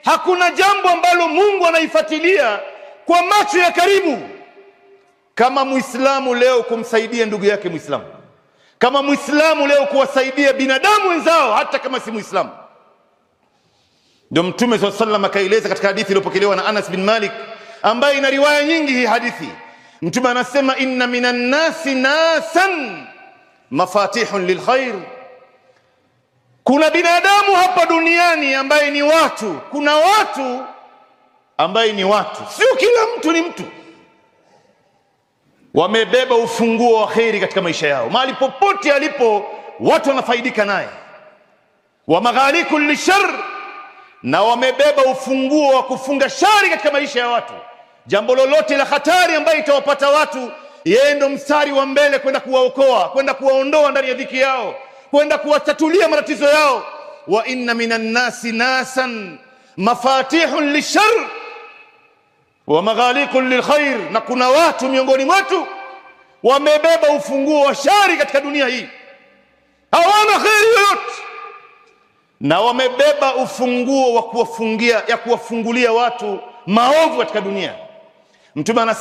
Hakuna jambo ambalo Mungu anaifuatilia kwa macho ya karibu kama Muislamu leo kumsaidia ndugu yake Muislamu, kama Muislamu leo kuwasaidia binadamu wenzao hata kama si Muislamu. Ndio Mtume swalla sallam akaeleza katika hadithi iliyopokelewa na Anas bin Malik, ambaye ina riwaya nyingi hii hadithi. Mtume anasema, inna minan nasi nasan mafatihun lilkhair, kuna binadamu hapa duniani ambaye ni watu, kuna watu ambaye ni watu, sio kila mtu ni mtu. Wamebeba ufunguo wa kheri katika maisha yao, mahali popote alipo watu wanafaidika naye. Wa maghaliku lishar, na wamebeba ufunguo wa kufunga shari katika maisha ya watu. Jambo lolote la hatari ambayo itawapata watu, yeye ndo mstari wa mbele kwenda kuwaokoa, kwenda kuwaondoa ndani ya dhiki yao, kwenda kuwatatulia matatizo yao. Wa inna minan nasi nasan mafatihun lishar wa maghaliqun lilkhair, na kuna watu miongoni mwetu wamebeba ufunguo wa shari katika dunia hii, hawana kheri yoyote, na wamebeba ufunguo wa kuwafungia ya kuwafungulia watu maovu katika dunia. Mtume anasema